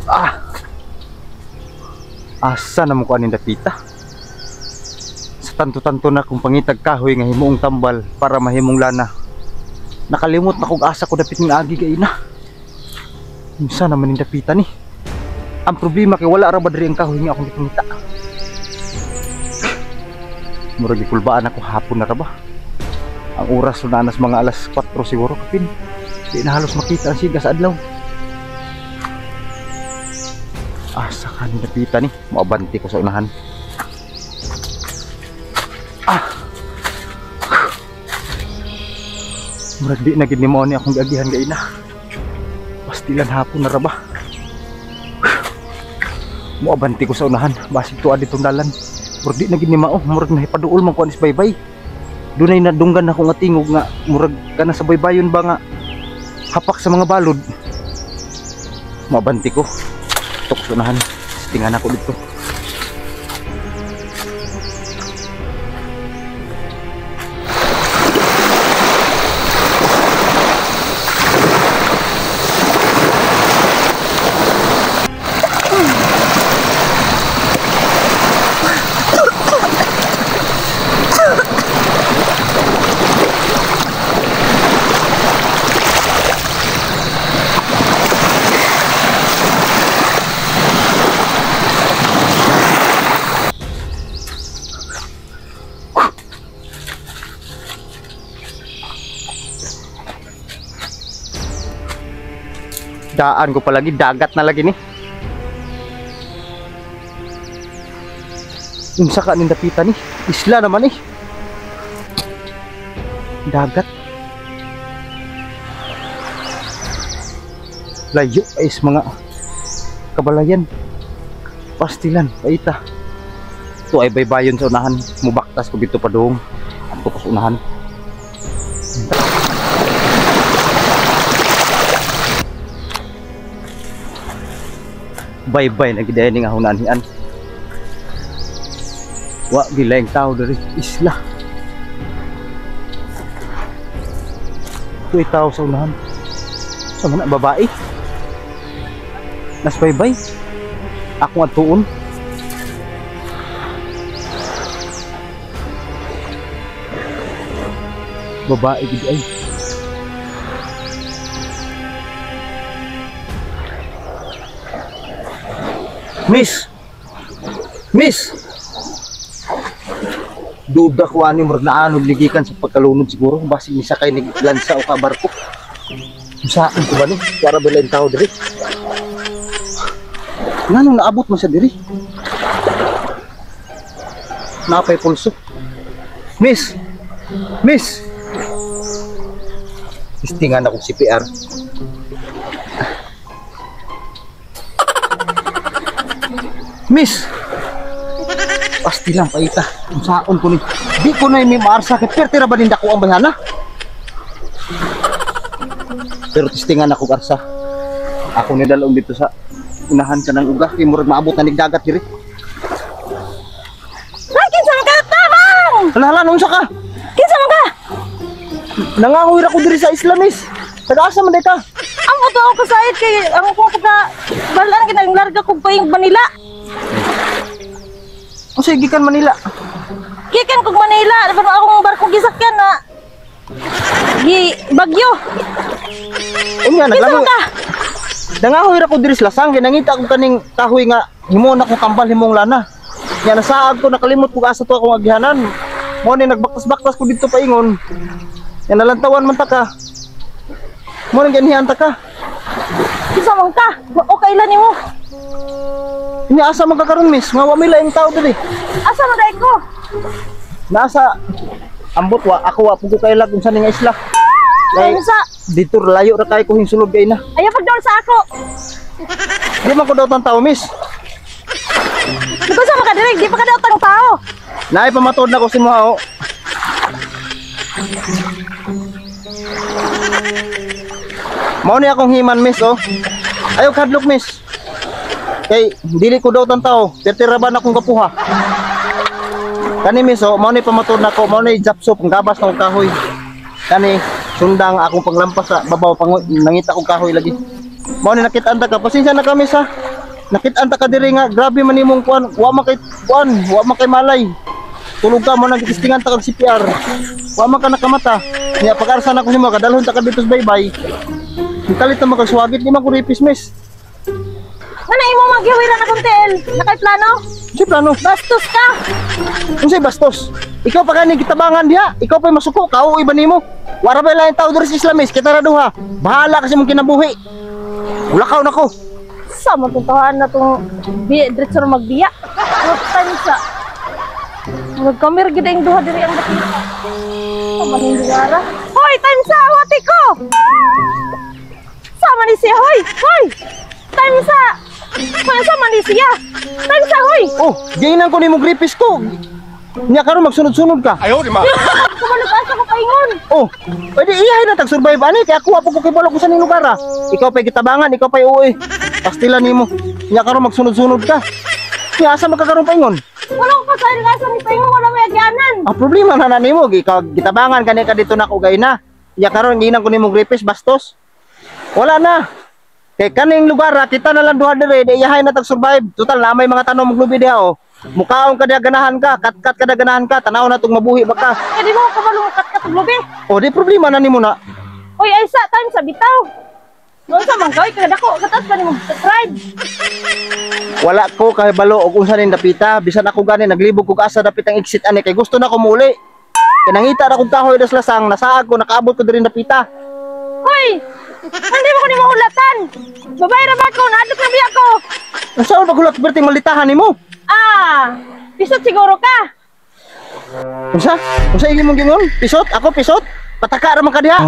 Ah. Asa na mo ko aning dapita? Sa tanto-tanto na kung pangitag kahoy nga himuong tambal para mahimong lana. Nakalimot na kog asa ko dapit ng agi kay ina. Unsa naman ning dapita ni? Ang problema kay wala ra ba diri ang kahoy nga akong gipangita. Murag gikulbaan ako hapon na ra ba? Ang oras na anas mga alas 4 siguro kapin. Di na halos makita ang siga sa adlaw. Asa ka ni dapita ni? Moabante ko sa unahan. Ah. Murag di na gid ni mao ni akong giagihan gaina. Pastilan hapon na ra ba? Moabante ko sa unahan, basig tuad ditong dalan. Murag di na gid ni mao, murag nahipaduol man ko anis baybay. Dunay nadunggan ako nga tingog nga murag kana sa baybayon ba nga hapak sa mga balod. Moabante ko. Tok sa unahan, tingan ako dito. Daan ko palagi, dagat na lagi ni. Unsa ka ning dapita ni? Isla naman eh. Dagat. Layo ay sa mga kabalayan. Pastilan, paita. Ito ay baybayon sa unahan. Mubaktas ko dito padung. Anto ko sa unahan. Bye-bye na gid ni nga hunanian. Wa gilaing tao diri isla. Tuy tao sa unahan. Sa man babae. Nas bye-bye. Ako atuon. Babae gid ay. Miss! Miss! Duda ko ani murag naanod ligikan sa pagkalunod siguro. Basig ni sakay ni lansa o ka barko. Saan ko ba ni? Para ba lang tao diri? Nganong naabot man siya diri? Napay pulso. Miss! Miss! Istingan ako CPR. Miss! Pasti lang paita. Unsaon ko ni? Di ko na may maarsa kay pertira ba ninda ko ang bayhana? Pero tistingan ako arsa. Ako ni dalong dito sa unahan ka ng uga kay murag maabot na nig dagat diri. Ay, kinsa man ka tabang? Hala, hala, unsa ka? Kinsa man ka? Nangahoy ra ko diri sa isla, miss. Taga-asa man day ka? Ang buto ako sa kay ang ko pagka balaan kita ang larga kog paing Manila. Unsa gikan Manila? Gikan kog Manila, pero akong barko gisakyan na gi Bagyo. Unya naglangoy. Nangahoy ra ko diri sa lasang kay nangita ko kaning kahoy nga himo na kong tambal himong lana. Nya nasaag ko nakalimot kog asa to akong agihanan. Mo ni nagbaktas-baktas ko didto paingon. Nya nalantawan man ta ka. Mo ni ganihan ta ka. Kinsa man ka? Okay lang nimo. Nya asa man ka karon, miss? Nga wa may laing tao diri. Asa man dai ko? Nasa ambot wa ako wa pud ko kailag unsa ni nga isla. Kay dito layo ra kay ko hinsulod kay na. Ayaw pagdaol sa ako. Di man ko daw tang tao, miss. Dito sa maka diri, di pa ka daw tang tao. Naay pamatuod na ko si mo. Mao ni akong himan, miss, oh. Ayaw kadlok, miss. Kay dili ko daw tang tao, pertira ba na akong kapuha. Kani miss, oh, mao ni pamatuod na ko, mao ni japso panggabas na akong kahoy. Kani sundang akong panglampas sa babaw pang nangita kong kahoy lagi. Mao ni nakita anta ka, pasensya na kami sa. Nakit-an ta ka diri nga grabe man nimong kuan, wa man kay kuan, wa man kay malay. Tulog ka mo, nagtistingan ta kag CPR. Wa man ka nakamata. Nya pag-arsa na ko nimo, kadalhon ta ka dito sa baybay. Kalit na magkaswagit, di man ko rapist, miss. Nga imo magihawiran akong tiil. Nakay plano? Si plano. Bastos ka. Unsay bastos? Ikaw pa gani gitabangan diha. Ikaw pa masuko, kao iba nimo. Wara ba lain tao diri sa Islamis, kita ra duha. Bahala kasi mong kinabuhi. Ulakaw na ko. Sa mo tuntahan na tong biya, diretso na magbiya. Time sa. Nagkamir gid ang duha diri ang dapita. Sa man lugar. Hoy, time sa wati ko. Sa man ni siya, hoy. Hoy. Time sa. Hoy, sa man ni siya. Time sa, hoy. Oh, giinan ko nimo gripis ko. Nya karon magsunod-sunod ka. Kumalo pa sa ko paingon. Oh, pwede iyahin na tag survive ani kay ako wa po ko kibalo kung sa ning lugar ah. Ikaw pa gitabangan, ikaw pa uwi. Pastila nimo. Nya karon magsunod-sunod ka. Nya asa magkakaroon paingon? Wala ko pagkain nga sa ni paingon, wala may agyanan. Ang problema na na nimo, ikaw gitabangan kani ka dito nako gay na. Nya karon giinan ko nimo gripis bastos. Wala na. Kay kaning lugar ah, kita na lang duha dire, di iyahay na tag survive. Total na may mga tanom maglubi diha oh. Mukaon ka diha ganahan ka, katkat ka diha ganahan ka, tanaw na tong mabuhi ba ka. Eh di mo ko kabalo kat lubi. O di problema na nimo na. Hoy, ay sa time sa bitaw. Noon sa man kay kadako katas pa nimo pride. Wala ko kahibalo og unsa ning dapita, bisan ako gani naglibog kog asa dapit ang exit ani kay gusto na ko muuli. Kay nangita ra kog kahoy das lasang, nasaag ko nakaabot ko diri dapita. Hoy! Hindi mo ko nimo hulatan. Babae ra ba ko? Naadlok na biya ko. Unsa man paghulat perting malitahan nimo? Ah, pisot siguro ka. Unsa? Unsa imong gingon? Pisot? Ako pisot? Pataka ra man ka diha.